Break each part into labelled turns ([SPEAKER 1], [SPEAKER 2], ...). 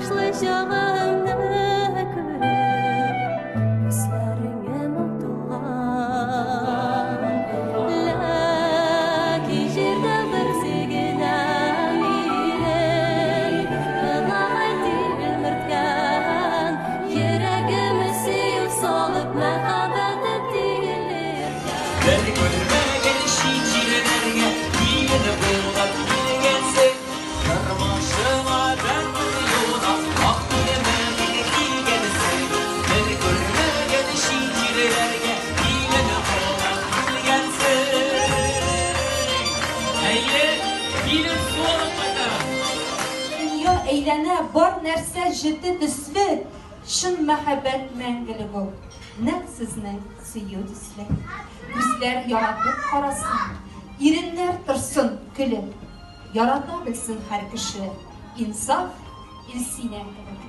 [SPEAKER 1] Кояшлы чагымны күреп, Күзләреңә тулган. Ләкин җирдә берсе генә минем Кылагай тилмерткән, Йөрәгемә сөю салып, Мәхәббәтем тилмерткән.
[SPEAKER 2] Бер күрмәгән чит җирләргә Килен булып килгәнсең. Тормышыма бәхет юлга Ак күлмәген кигәнсең. Бер күрмәгән чит җирләргә Килен булып килгәнсең. Әйе, килен су алып кайта.
[SPEAKER 3] Дөнья әйләнә, бар нәрсә җете төсле, Чын мәхәббәт мәңгелек ул, нәкъ сезнең сөю төсле. Күзләр яратып карасын, иреннәр торсын көлеп. Ярата белсен һәр кеше, Инсаф, Илсинә кебек.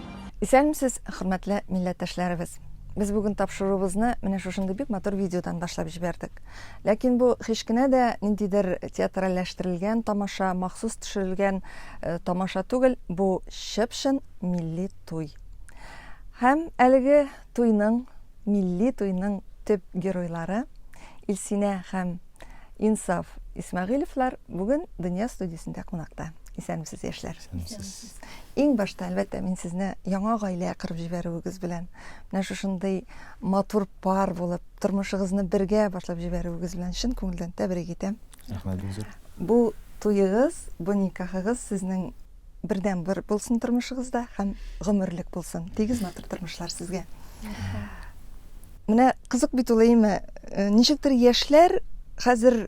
[SPEAKER 4] Исәнмесез, хөрмәтле милләттәшләребез! Без бүген тапшыруыбызны менә шушындый бик матур видеодан башлап җибәрдек. Ләкин бу һич кенә дә ниндидер театральләштерелгән тамаша, махсус төшерелгән э, тамаша түгел, бу чып-чын милли туй. Һәм әлеге туйның, милли туйның төп геройлары Илсинә һәм Инсаф Исмәгыйлевлар бүген Дөнья студиясендә кунакта. Исәнмесез, яшьләр.
[SPEAKER 5] Исәнмесез.
[SPEAKER 4] Иң башта, әлбәттә, мин сезне яңа гаилә корып җибәрүегез белән, менә шушындый матур пар булып, тормышыгызны бергә башлап җибәрүегез белән чын күңелдән тәбрик итәм.
[SPEAKER 5] Рәхмәт, бик зур.
[SPEAKER 4] Бу туегыз, бу никахыгыз сезнең бердәнбер булсын тормышыгызда һәм гомерлек булсын. Тигез матур тормышлар сезгә. Менә кызык бит ул, әйеме? Э, ничектер яшьләр хәзер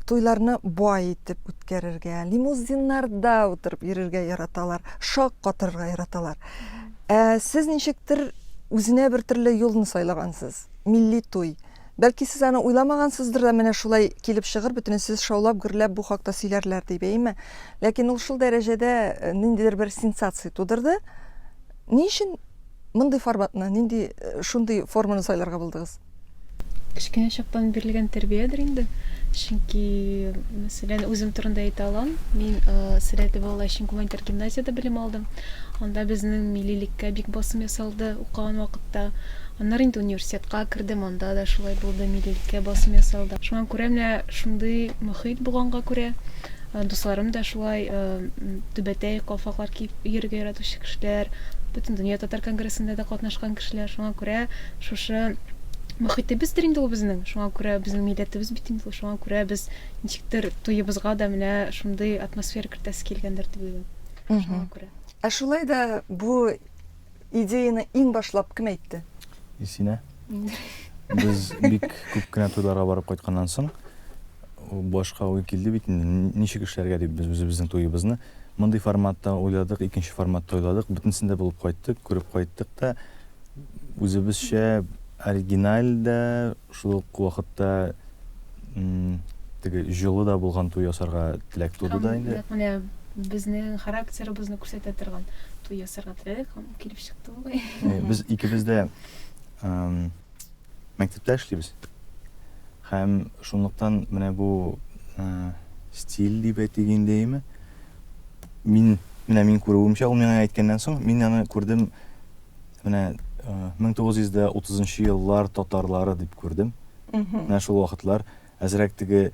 [SPEAKER 4] туйларны бай итеп үткәрергә, лимузиннарда утырып йөрергә яраталар, шак катырырга яраталар. Ә сез ничектер үзенә бер төрле юлны сайлагансыз. Милли туй. Бәлки сез аны уйламагансыздыр да, менә шулай килеп чыгыр, бөтенесе шаулап, гөрләп бу хакта сөйләрләр дип, әйеме? Ләкин ул шул дәрәҗәдә э, ниндидер бер сенсация тудырды. Ни өчен Мондый форматны, нинди э, шундый форманы сайларга булдыгыз?
[SPEAKER 6] Кечкенә чактан бирелгән тәрбиядер инде. Чөнки, мәсәлән, үзем турында әйтә алам. Мин э, Сәләтле балалар өчен гуманитар гимназиядә белем алдым. Анда безнең миллилеккә бик басым ясалды укыган вакытта. Аннары инде университетка кердем, анда да шулай булды, миллилеккә басым ясалды. Шуңа күрә менә шундый мохит булганга күрә, Э, дусларым да шулай э, түбәтәй, калфаклар киеп йөрергә яратучы кешеләр, Бөтендөнья татар конгрессында да катнашкан кешеләр. Шуңа күрә шушы мохитебездер инде ул безнең. Шуңа күрә безнең милләтебез бит инде ул. Шуңа күрә без ничектер туебызга да менә шундый атмосфера кертәсе килгәндер дип уйлыйм. Шуңа күрә.
[SPEAKER 4] Ә шулай да бу идеяне иң башлап кем әйтте?
[SPEAKER 5] Илсинә. Без бик күп кенә туйларга барып кайтканнан соң, башка уй килде бит инде, ничек эшләргә дип без үзебезнең туебызны. Мондый форматта уйладык, икенче форматта уйладык, бөтенесендә булып кайттык, күреп кайттык та, үзебезчә оригиналь дә, шул ук вакытта теге җылы да булган туй ясарга теләк туды да инде.
[SPEAKER 6] Нәкъ менә безнең характерыбызны күрсәтә торган туй ясарга теләдек һәм килеп чыкты бугай.
[SPEAKER 5] Без икебез дә мәктәптә эшлибез. Һәм шунлыктан менә бу стиль дип әйтик инде, әйеме? Мин менә мин күрүемчә, ул миңа әйткәннән соң, мин аны күрдем менә 1930 еллар татарлары дип күрдем. Менә шул вакытлар әзрәк теге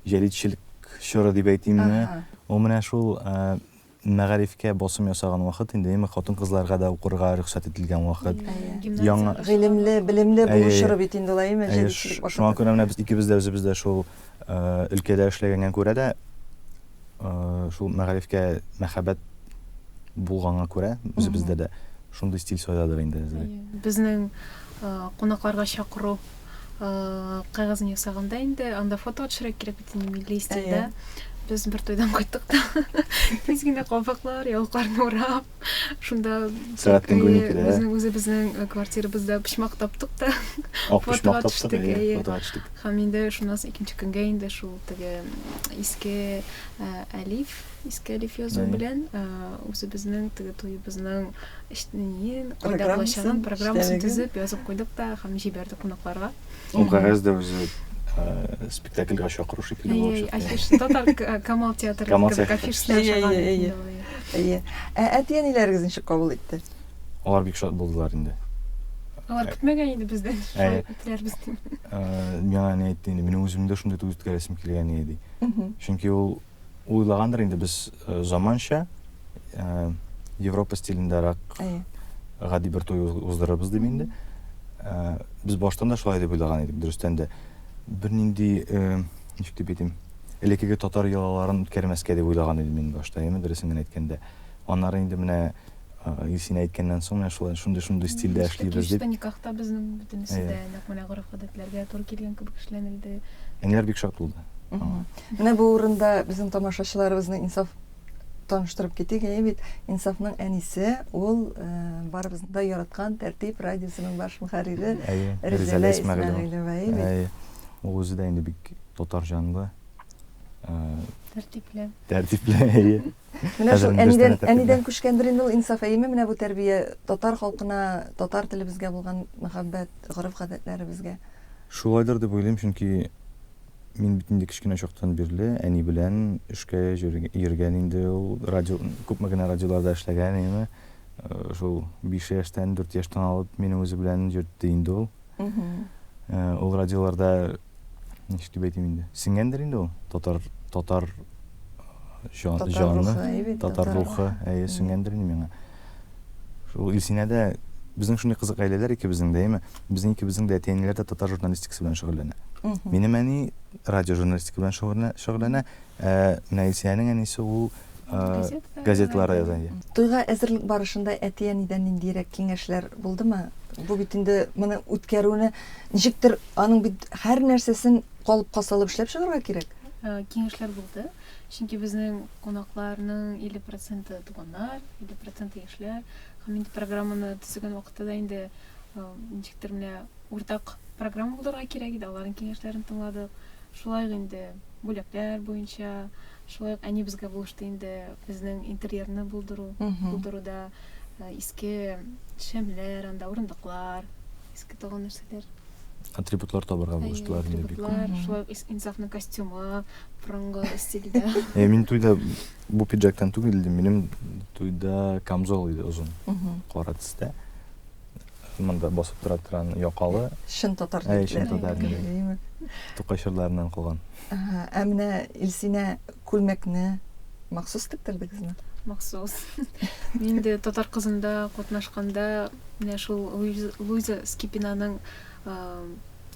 [SPEAKER 5] җәдитчелек чоры дип әйтимме? Ул менә шул мәгарифкә басым ясаган вакыт инде, әйеме, хатын-кызларга да укырга рөхсәт ителгән вакыт.
[SPEAKER 4] Яңа гыйлемле, белемле булу чоры бит инде ул, әйеме, җәдитчелек
[SPEAKER 5] вакыты. Шуңа күрә менә без икебез дә үзебез дә шул өлкәдә эшләгәнгә күрә дә шул мәгарифкә мәхәббәт булганга күрә үзебездә дә шундый стиль сайладык инде әзрәк.
[SPEAKER 6] Безнең кунакларга чакыру кәгазен ясаганда инде анда фото төшерергә кирәк бит инде милли стильдә. Без бер туйдан кайттык та тиз генә калфаклар, яулыкларны урап, шунда
[SPEAKER 5] сәгать төнге уникедә
[SPEAKER 6] безнең үзебезнең квартирабызда почмак таптык та
[SPEAKER 5] ак почмак таптык, фотога төштек.
[SPEAKER 6] Һәм инде шуннан соң икенче көнгә инде шул теге иске әлиф, иске әлиф язу белән үзебезнең теге туебызның ниен, кайда булачагын, программасын төзеп, язып куйдык та һәм җибәрдек кунакларга.
[SPEAKER 5] Ул кәгазь дә үзе спектакльгә чакыру шикелле булып чыкты.
[SPEAKER 6] Афиш, татар Камал театры кебек афишалар чыгарды.
[SPEAKER 4] Әйе. Ә әти-әниләрегез ничек кабул итте?
[SPEAKER 5] Алар бик шат булдылар инде.
[SPEAKER 6] Алар көтмәгән иде бездән, шулай теләрбез дип.
[SPEAKER 5] Миңа әни әйтте инде, минем үземдә шундый туй үткәрәсем килгән иде, ди. Чөнки ул уйлагандыр инде без заманча Европа стилендәрәк гади бер туй уздырырбыз дип инде. Без баштан да шулай дип уйлаган идек, дөрестән дә. Бернинди, ничек дип әйтим, элеккеге татар йолаларын үткәрмәскә дип уйлаган идем мин башта, әйеме, дөресен генә әйткәндә. Аннары инде менә Илсинә әйткәннән соң менә шулай шундый-шундый стильдә эшлибез дип.
[SPEAKER 6] Никахта безнең бөтенесе дә нәкъ менә гореф-гадәтләргә туры килгән кебек эшләнелде.
[SPEAKER 5] Әниләр бик шат булды.
[SPEAKER 4] Менә бу урында безнең тамашачыларыбызны Инсаф таныштырып китик, әйе бит, Инсафның әнисе, ул барыбызның да яраткан Тәртип радиосының баш мөхәррире
[SPEAKER 5] Ризәлә Исмәгыйлева, әйе бит. Ул үзе дә инде бик татар җанлы.
[SPEAKER 6] Тәртипле.
[SPEAKER 5] Тәртипле, әйе.
[SPEAKER 4] Менә шул әнидән, әнидән күчкәндер инде ул Инсаф, әйеме? Менә бу тәрбия татар халкына, татар телебезгә булган мәхәббәт, гореф-гадәтләребезгә.
[SPEAKER 5] Шулайдыр дип уйлыйм, чөнки мин бит инде кечкенә чактан бирле әни белән эшкә йөргән инде ул, радио, күпме генә радиоларда эшләгән, әйеме? Шул 5 яшьтән, 4 яшьтән алып мине үзе белән йөртте инде ул. Ул радиоларда ничек дип әйтим инде, сеңгәндер инде ул татар татар җан, җаны, татар рухы, әйе, сеңгәндер инде миңа. Шул Илсинә дә безнең шундый кызык гаиләләр икебезнең дә, әйеме? Безнең икебезнең дә әти-әниләр дә татар журналистикасы белән шөгыльләнә. Минем әни радио журналистика белән шөгыльләнә, ә менә Илсинәнең әнисе ул газеталарда яза.
[SPEAKER 4] Туйга әзерлек барышында әти-әнидән ниндиерәк киңәшләр булдымы? Бу бит инде моны үткәрүне ничектер аның бит һәр нәрсәсен калыпка салып эшләп чыгарга кирәк.
[SPEAKER 6] Киңәшләр булды. Чөнки безнең кунакларның 50 проценты туганнар, 50 проценты яшьләр. Һәм инде программаны төзегән вакытта да инде ничектер менә уртак программа булдырырга кирәк иде, аларның киңәшләрен тыңладык. Шулай ук инде бүләкләр буенча, шулай ук әни безгә булышты инде безнең интерьерны булдыру, булдыруда иске шәмләр, анда урындыклар, иске тагын нәрсәләр.
[SPEAKER 5] Атрибутлар табарга булыштылар инде бик
[SPEAKER 6] күп. Атрибутлар, шулай ук Инсафның костюмы, борынгы стильдә.
[SPEAKER 5] Ә мин туйда бу пиджактан түгел идем, минем туйда камзол иде озын, кара төстә. Монда басып тора торган якалы.
[SPEAKER 4] Чын татар
[SPEAKER 5] егетләре. Чын татар егетләре. Тукай чорларыннан калган.
[SPEAKER 4] Ә менә Илсинә күлмәкне махсус тектердегезме?
[SPEAKER 6] Махсус. Мин инде татар кызында катнашканда менә шул Луиза Скипинаның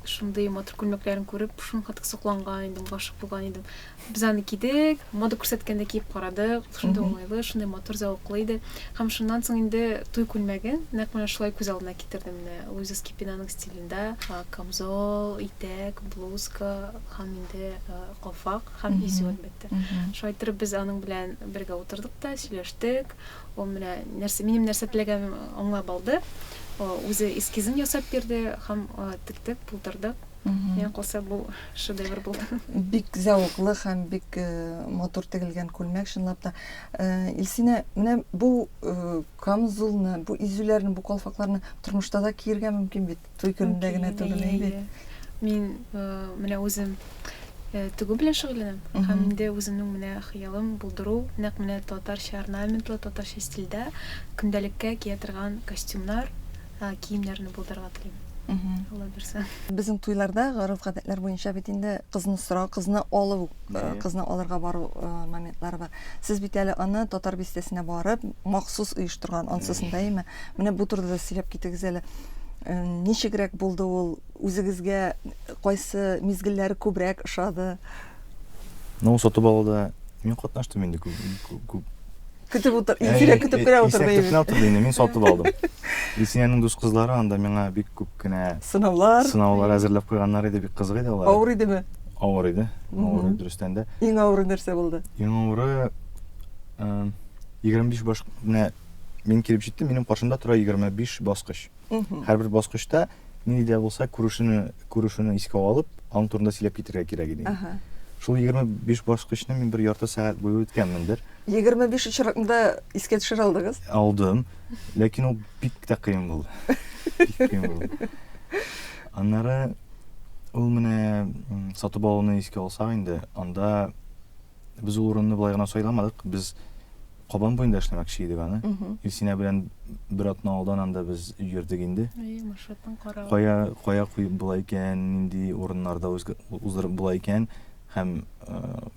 [SPEAKER 6] шундый матур күлмәкләрен күреп, шуның сокланган идем, гашыйк булган идем. Без аны кидек, мода күрсәткәндә киеп карадык, шундый уңайлы, шундый матур, зәвыклы иде. Һәм шуннан соң инде туй күлмәген нәкъ менә шулай күз алдына китердем. Менә Луиза Скипинаның стилендә камзол, итәк, блузка һәм инде калфак һәм изү, әлбәттә. Шулай иттереп без аның белән бергә утырдык та, сөйләштек. Ул менә нәрсә, минем нәрсә теләгәнемне аңлап алды. Үзе эскизын ясап бирде һәм тектек, булдырдык. Миңа калса, бу шедевр булды.
[SPEAKER 4] Бик зәвыклы һәм бик матур тегелгән күлмәк, чынлап та. Илсинә, менә бу камзулны, бу изүләрне, бу калфакларны тормышта да киергә мөмкин бит. Туй көнендә генә түгел, әйе бит.
[SPEAKER 6] Мин менә үзем тегү белән шөгыльләнәм һәм инде үземнең менә хыялым булдыру, нәкъ менә татарча орнаментлы, татарча стильдә көндәлеккә кия торган костюмнар, киемнәрне булдырырга телим. Алла бирсә.
[SPEAKER 4] Безнең туйларда гореф-гадәтләр буенча бит инде кызны сорау, кызны алу, кызны алырга бару моментлары бар. Сез бит әле аны Татар бистәсенә барып, махсус оештырган ансысын да, әйеме? Менә бу турыда да сөйләп китегез әле. Ничегрәк булды ул? Үзегезгә кайсы мизгелләре күбрәк ошады?
[SPEAKER 5] Ну, сатып алуда мин катнаштым инде күп, күп
[SPEAKER 4] Көтеп утыр, Илсинә көтеп кенә утырды.
[SPEAKER 5] Илсинә көтеп кенә утырды инде, мин сатып алдым. Илсинәнең дус кызлары анда миңа бик күп кенә
[SPEAKER 4] сынаулар,
[SPEAKER 5] сынаулар әзерләп куйганнар иде, бик кызык иде алар.
[SPEAKER 4] Авыр идеме?
[SPEAKER 5] Авыр иде. Авыр иде, дөрестән дә.
[SPEAKER 4] Иң авыры нәрсә булды?
[SPEAKER 5] Иң авыры 25 баш, менә мин килеп җиттем, минем каршымда тора 25 баскыч. Һәрбер баскычта нинди дә булса күрешүне, күрешүне искә алып, аның турында сөйләп китәргә кирәк иде. Шул 25 баскычны мин бер ярты сәгать буе үткәнмендер.
[SPEAKER 4] 25 очракны да искә төшерә алдыгыз?
[SPEAKER 5] Алдым. Ләкин ул бик тә кыен булды. Бик кыен булды. Аннары ул менә сатып алуны искә алсак инде, анда без ул урынны болай гына сайламадык. Без. Кабан буенда эшләмәкче идек аны. Илсинә белән бер атна алдан анда без йөрдек инде.
[SPEAKER 6] Әйе, маршруттан карап.
[SPEAKER 5] Кая, кая куеп була икән, нинди урыннарда уздырып була икән һәм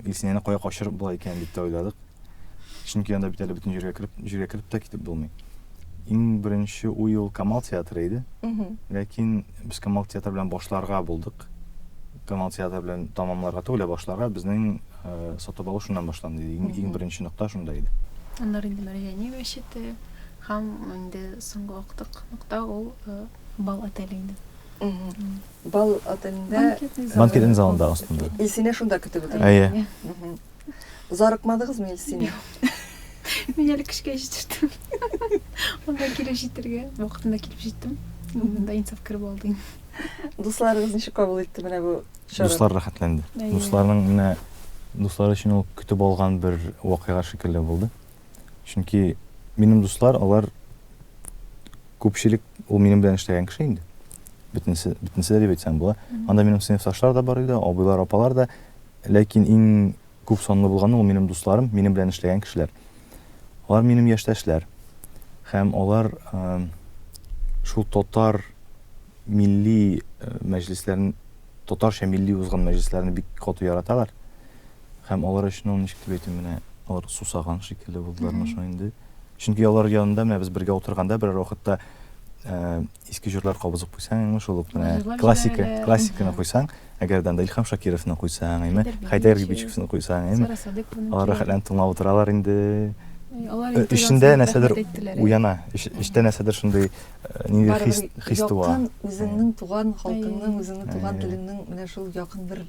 [SPEAKER 5] Илсинәне кая качырып була икән дип тә уйладык. Чөнки анда бит әле бөтен җиргә кереп, җиргә кереп тә китеп булмый. Иң беренче уй ул Камал театры иде. Ләкин без Камал театры белән башларга булдык. Камал театры белән тәмамларга түгел, ә башларга безнең сатып алу шуннан башланды. Иң, иң беренче нокта шунда иде.
[SPEAKER 6] Аннары инде Мәрҗани мәчете һәм инде соңгы актык нокта ул Бал отеле инде.
[SPEAKER 4] Бал отелендә
[SPEAKER 5] Банкетный залында астында.
[SPEAKER 4] Илсинә шунда көтеп утыра.
[SPEAKER 5] Әйе.
[SPEAKER 4] Зарыкмадыгызмы, Илсинә?
[SPEAKER 6] Мин әле көчкә җитештем. Монда килеп җитәргә, вакытында килеп җиттем. Монда Инсаф кереп алды инде.
[SPEAKER 4] Дусларыгыз ничек кабул итте менә бу чараны?
[SPEAKER 5] Дуслар рәхәтләнде. Дусларның менә дуслар өчен ул көтеп алган бер вакыйга шикелле булды. Чөнки минем дуслар, алар күпчелек ул минем белән эшләгән кеше инде. Бөтенесе, бөтенесе дә дип әйтсәң була. Анда минем сыйныфташлар да бар иде, абыйлар, апалар да. Ләкин иң күп санлы булганы ул минем дусларым, минем белән эшләгән кешеләр. Алар минем яшьтәшләр. Һәм алар шул татар милли мәҗлесләрен, татарча милли узган мәҗлесләрне бик каты яраталар. Һәм алар өчен ул ничек дип әйтим, менә алар сусаган шикелле булдылармы шул инде. Чөнки алар янында менә без бергә утырганда берәр вакытта иске җырлар кабызып куйсаң, шул ук менә классика, классиканы куйсаң, Әгәр дә анда Илһам Шакировны куйсаң, әйме, Хәйдәр Гибичевны куйсаң, әйме, алар рәхәтләнеп тыңлап утыралар инде.
[SPEAKER 6] Алар инде
[SPEAKER 5] Эчендә нәрсәдер уяна, эчтә нәрсәдер шундый ниндидер хис, хис туа.
[SPEAKER 4] Якын үзеңнең туган халкыңның, үзеңнең туган телеңнең менә шул якын бер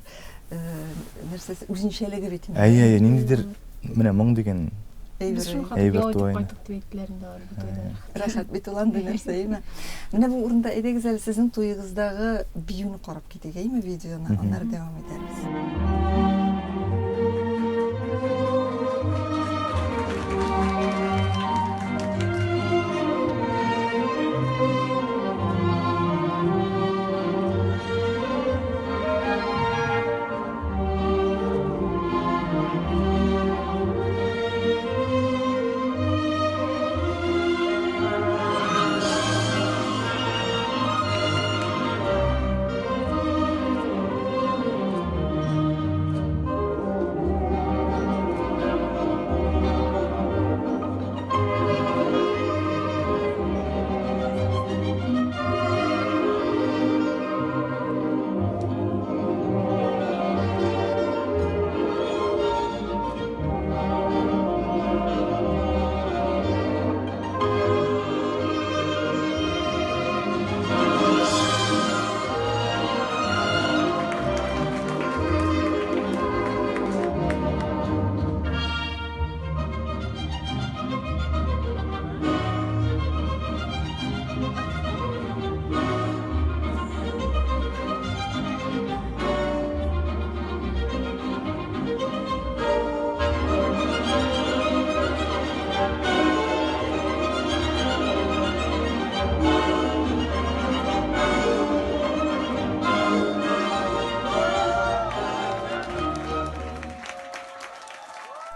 [SPEAKER 4] нәрсәсе, үзенчәлеге бит инде.
[SPEAKER 5] Әйе, әйе, ниндидер менә моң дигән
[SPEAKER 6] Без шул хакта ял итеп кайттык дип әйттеләр инде алар бу туйда.
[SPEAKER 4] Рәхәт бит ул андый нәрсә, әйеме? Менә бу урында әйдәгез әле сезнең туегыздагы биюне карап китик, әйеме, видеоны, аннары дәвам итәрбез.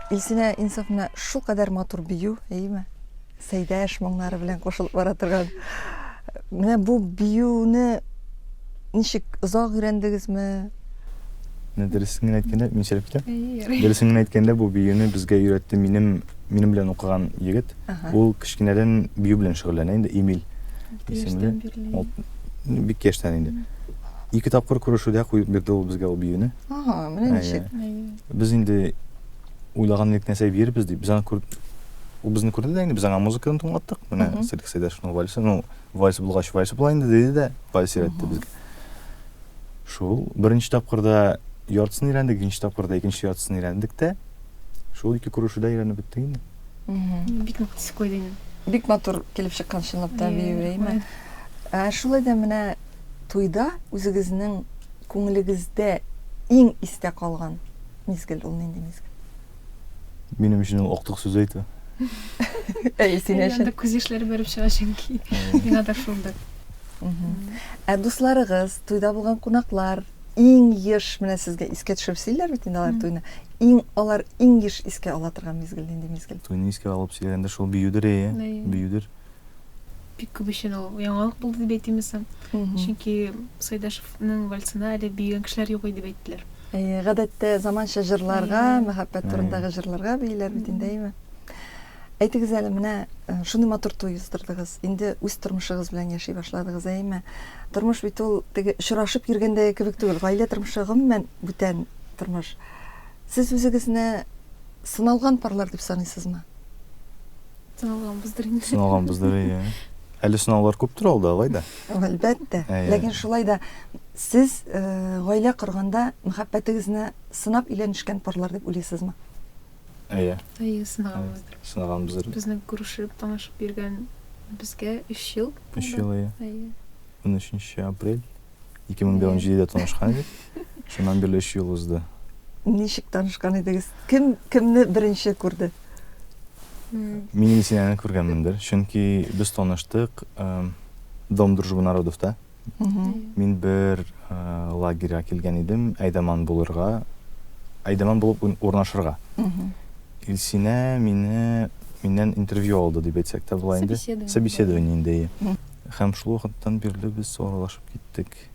[SPEAKER 4] Илсинә Инсаф менә шулкадәр матур бию, әйеме? Сәйдәш моңнары белән кушылып бара торган. Менә бу биюне ничек озак өйрәндегезме?
[SPEAKER 5] Менә дөресен генә әйткәндә, мин сөйләп китәм. Дөресен генә әйткәндә, бу биюне безгә өйрәтте минем минем белән укыган егет. Ул кечкенәдән бию белән шөгыльләнә инде, Эмиль исемле. Ул бик яшьтән инде. Ике тапкыр күрешүдә куеп бирде ул безгә ул биюне.
[SPEAKER 4] Ага, менә ничек.
[SPEAKER 5] Без инде уйлаган идек нәрсә биербез дип. Без аны күр ул безне күрде дә инде, без аңа музыканы тыңлаттык. Менә Сәдик Сәйдәшевның вальсы, ну, вальс булгач вальс була инде диде дә, вальс өйрәтте безгә. Шул беренче тапкырда яртысын өйрәндек, икенче тапкырда икенче яртысын өйрәндек тә, шул ике күрешүдә өйрәнеп беттек инде.
[SPEAKER 6] Бик нык төс куйды инде.
[SPEAKER 4] Бик матур килеп чыккан чынлап та бию, әйме? Ә шулай да менә туйда үзегезнең күңелегездә иң истә калган мизгел ул нинди мизгел?
[SPEAKER 5] Минем өчен ул актык сүз әйтү.
[SPEAKER 4] Әй, син өчен.
[SPEAKER 6] Анда күз яшьләре бәреп чыга чөнки. Миңа да шундый.
[SPEAKER 4] Ә дусларыгыз, туйда булган кунаклар иң еш менә сезгә искә төшереп сөйлиләр бит инде алар туйны. Иң алар иң еш искә ала торган мизгел нинди мизгел?
[SPEAKER 5] Туйны искә алып сөйләгәндә шул биюдер, әйе. Биюдер.
[SPEAKER 6] Бик күп өчен ул яңалык булды дип әйтимме соң? Чөнки Сайдашевның вальсына әле биегән кешеләр юк иде дип әйттеләр.
[SPEAKER 4] Әйе, гадәттә заманча җырларга, мәхәббәт турындагы җырларга бииләр бит инде, әйеме? Әйтегез әле, менә шундый матур туй уздырдыгыз, инде үз тормышыгыз белән яши башладыгыз, әйеме? Тормыш бит ул теге очрашып йөргәндәге кебек түгел, гаилә тормышы гомумән бүтән тормыш. Сез үзегезне сыналган парлар дип саныйсызмы?
[SPEAKER 6] Сыналганбыздыр инде.
[SPEAKER 5] Сыналганбыздыр, әйе. Әле сынаулар күп тора алда, алай да.
[SPEAKER 4] Әлбәттә. Ләкин шулай да сез гаилә корганда мәхәббәтегезне сынап өйләнешкән парлар дип уйлыйсызмы?
[SPEAKER 5] Әйе.
[SPEAKER 6] Әйе, сынаганбыздыр.
[SPEAKER 5] Сынаганбыздыр.
[SPEAKER 6] Безнең күрешеп, танышып йөргән безгә 3 ел.
[SPEAKER 5] 3 ел, әйе. Әйе. 13 апрель 2017-дә танышкан идек. Шуннан бирле 3 ел узды.
[SPEAKER 4] Ничек танышкан идегез? Кем кемне беренче күрде?
[SPEAKER 5] Мин Илсинәне күргәнмендер, чөнки без таныштык Дом дружбы народовта. Мин бер лагерьга килгән идем, әйдаман булырга, әйдаман булып урнашырга. Илсинә мине миннән интервью алды дип әйтсәк тә була инде. Собеседование инде. Һәм шул вакыттан бирле без аралашып киттек.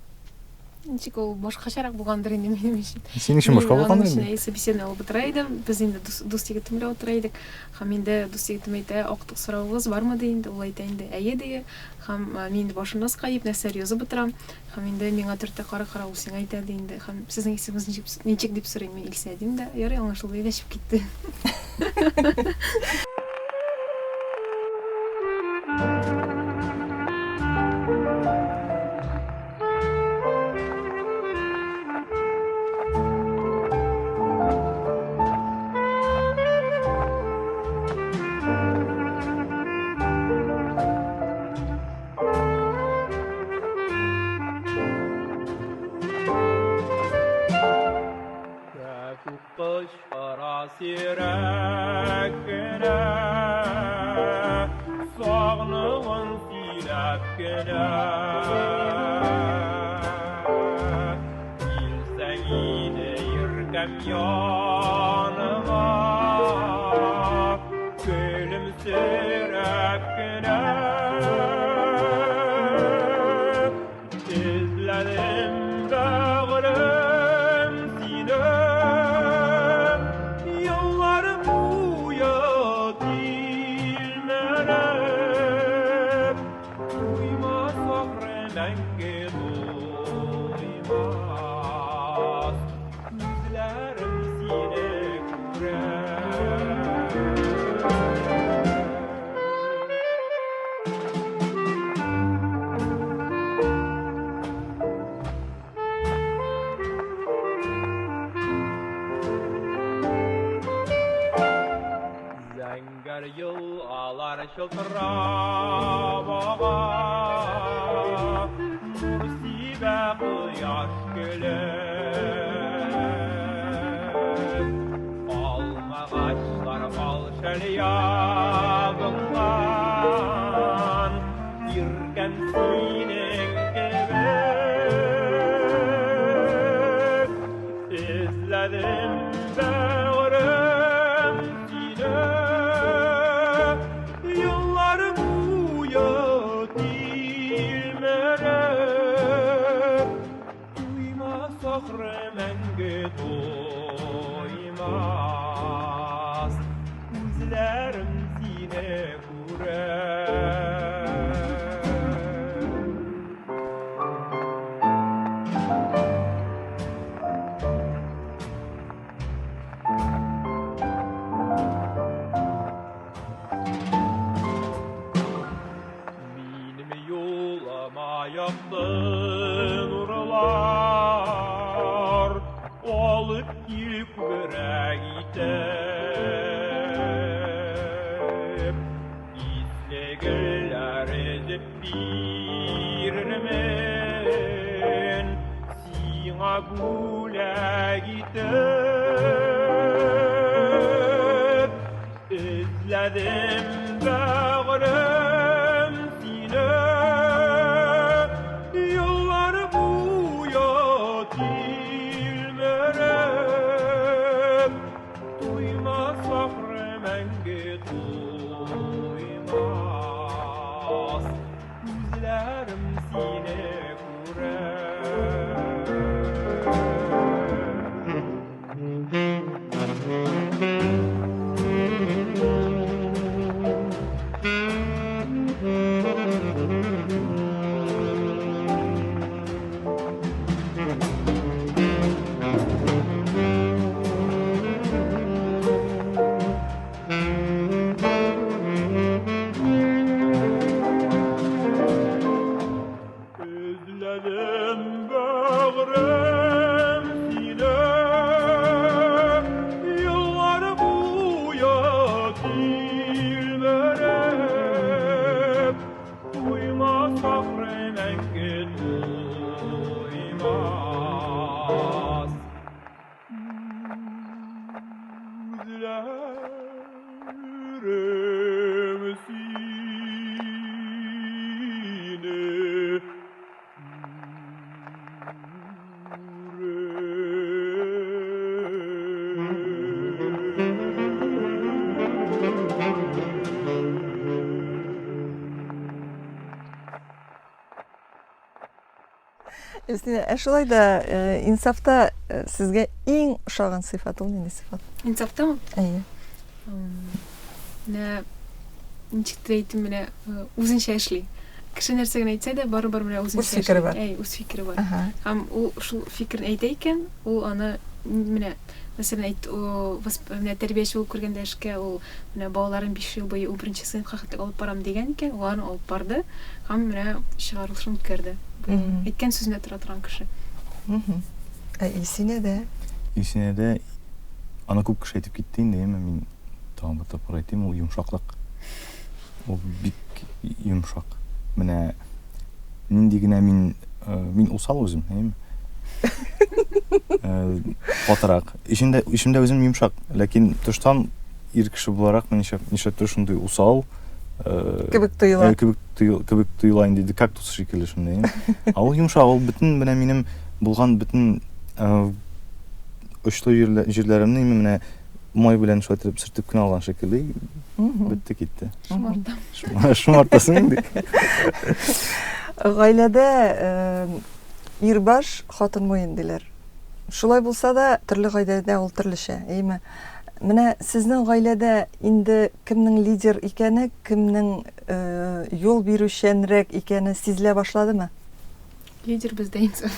[SPEAKER 6] Ничек ул башкачарак булгандыр инде минем өчен.
[SPEAKER 5] Синең өчен башка булгандыр инде.
[SPEAKER 6] Мин собеседование алып утыра идем. Без инде дус егетем белән утыра идек. Һәм инде дус егетем әйтә, актык соравыгыз бармы ди инде. Ул әйтә инде, әйе ди. Һәм мин инде башымны аска иеп, нәрсәләр язып утырам. Һәм инде миңа төртә, кара-кара, ул сиңа әйтә ди инде. Һәм сезнең исемегез ничек дип сорыйм мин, Илсә дим дә. Ярый, аңлашылды, дип чыгып китте.
[SPEAKER 7] Кычкыра сирәк кенә, Сагынуын сөйләп кенә. Килсәң иде иркәм яныма, Көлемсерәп кенә. Эзләдем бәгърем сине, Еллар буе тилмереп, Туймас ахры мәңге туймас, Күзләрем сине күрә. Зәңгәр елгалар чылтырап ага, Нур сибә кояш көлеп. Алмагачлар ал шәл ябынган, Иркәм синең кебек. Эзләдем бәгърем сине, Еллар буе тилмереп. Туймас ахры мәңге туймас, Күзләрем сине күрә. Минем юлыма якты нурлар Алып кил күбрәк итеп. Исле гөлләр өзеп бирермен Сиңа бүләк итеп. Эзләдем бәгърем сине, Еллар буе тилмереп.
[SPEAKER 4] Илсинә, ә шулай да э, Инсафта э, сезгә иң ошаган сыйфат ул нинди сыйфат?
[SPEAKER 6] Инсафтамы?
[SPEAKER 4] Әйе.
[SPEAKER 6] Менә ничек тә әйтим, менә э, үзенчә эшли. Кеше нәрсә генә әйтсә дә, барыбер менә үзенчә
[SPEAKER 4] Үз фикере бар.
[SPEAKER 6] Әй, үз фикере бар. Һәм ул шул фикерен әйтә икән, ул аны менә мәсәлән, әйт, менә тәрбияче булып кергәндә эшкә ул менә балаларын 5 ел буе 11 сыйныфка хәтле алып барам дигән икән, ул аны алып барды һәм менә чыгарылышын үткәрде. Әйткән сүзендә тора торган кеше.
[SPEAKER 4] Ә Илсинә дә?
[SPEAKER 5] Илсинә дә аны күп кеше әйтеп китте инде, әмма мин тагын бер тапкыр әйтим, ул йомшаклык. Ул бик йомшак. Менә нинди генә мин э, мин усал үзем, әйеме? Э, катырак. Эчемдә эчемдә үзем йомшак, ләкин тыштан ир кеше буларак мин нишләп нишләптер шундый усал
[SPEAKER 4] э, кебек тоела.
[SPEAKER 5] Кебек кебек тоела инде, кактус шикелле шундый. Ә ул йомшак, ул бөтен менә минем булган бөтен очлы җирләремне менә май белән шулай итеп сөртеп кенә алган шикелле. Бетте китте.
[SPEAKER 6] Шомартам.
[SPEAKER 5] Шомартасың инде.
[SPEAKER 4] Гаиләдә э, ир баш, хатын муен диләр. Шулай булса да, төрле гаиләдә ул төрлечә, әйеме? Менә сезнең гаиләдә инде кемнең лидер икәне, кемнең э, юл бирүчәнрәк икәне сизелә башладымы?
[SPEAKER 6] Лидер бездә инде.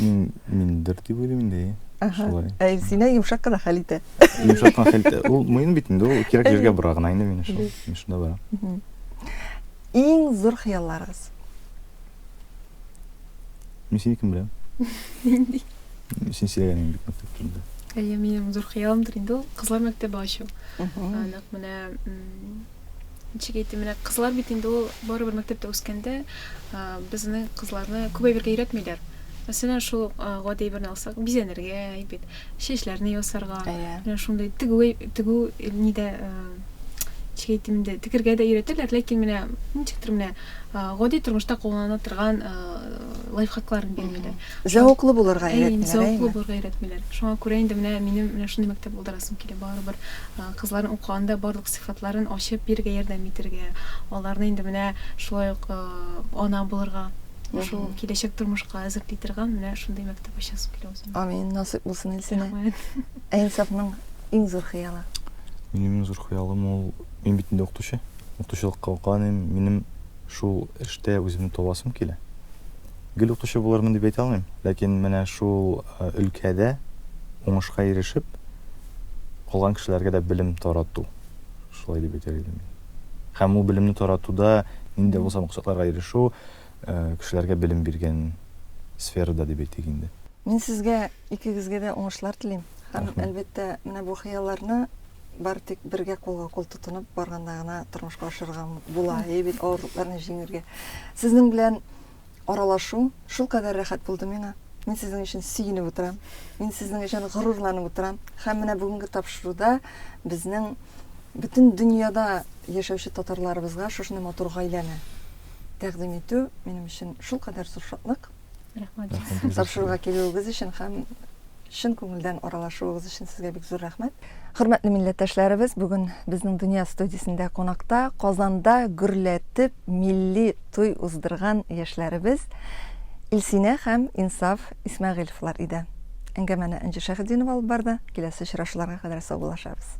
[SPEAKER 5] Мин миндер дип уйлыйм инде.
[SPEAKER 4] Шулай. Ә Илсинә йомшак кына хәл итә.
[SPEAKER 5] Йомшак кына хәл итә. Ул муен бит инде, ул кирәк җиргә бора гына инде мине шул. Мин шунда барам.
[SPEAKER 4] Иң зур хыялларыгыз?
[SPEAKER 5] Мин синекен беләм.
[SPEAKER 6] Нинди?
[SPEAKER 5] Син сөйләгәнең бит мәктәп турында.
[SPEAKER 6] Әйе, минем зур хыялымдыр инде ул кызлар мәктәбе ачу. Нәкъ менә ничек әйтим, менә кызлар бит инде ул барыбер мәктәптә үскәндә безне кызларны күп әйбергә өйрәтмиләр. Мәсәлән, шул ук гади әйберне алсак, бизәнергә бит, чәчләрне ясарга, менә шундый тегү, тегү нидә ничек әйтим инде, тегергә дә өйрәтәләр, ләкин менә ничектер менә гади тормышта куллана торган лайфхакларын бирмиләр.
[SPEAKER 4] Зәвыклы булырга өйрәтмиләр,
[SPEAKER 6] Зәвыклы булырга өйрәтмиләр. Шуңа күрә инде менә минем менә шундый мәктәп булдырасым килә. Барыбер кызларның укыганда барлык сыйфатларын ачып бирергә ярдәм итәргә, аларны инде менә шулай ук ана булырга, шул киләчәк тормышка әзерли торган менә шундый мәктәп ачасым килә үземнең.
[SPEAKER 4] Амин, насыйп булсын Илсинә. Ә Инсафның иң зур хыялы?
[SPEAKER 5] Минем иң зур хыялым ул, мин бит инде укытучы, укытучылыкка укыган идем, минем шул эштә үземне табасым килә. Гел укытучы булырмын дип әйтә алмыйм, ләкин менә шул өлкәдә уңышка ирешеп, калган кешеләргә дә белем тарату, шулай дип әйтер идем мин. Һәм ул белемне таратуда нинди дә булса максатларга ирешү, кешеләргә белем биргән сферада дип әйтик инде.
[SPEAKER 4] Мин сезгә икегезгә дә уңышлар телим. Һәм, әлбәттә, менә бу хыялларны бары тик бергә кулга-кул тотынып барганда гына тормышка ашырырга була, әйе бит, авырлыкларны җиңергә. Сезнең белән аралашу шулкадәр рәхәт булды миңа. Мин сезнең өчен сөенеп утырам. Мин сезнең өчен горурланып утырам. Һәм менә бүгенге тапшыруда безнең бөтен дөньяда яшәүче татарларыбызга шушындый матур гаиләне тәкъдим итү минем өчен шулкадәр зур шатлык.
[SPEAKER 6] Рәхмәт.
[SPEAKER 4] Тапшыруга килүегез өчен һәм чын күңелдән аралашуыгыз өчен сезгә бик зур рәхмәт. Хөрмәтле милләттәшләребез, бүген безнең Дөнья студиясендә кунакта Казанда гөрләтеп милли туй уздырган яшьләребез Илсинә һәм Инсаф Исмәгыйлевлар иде. Әңгәмәне Энҗе Шәһетдинова алып барды. Киләсе очрашуларга кадәр саубуллашабыз.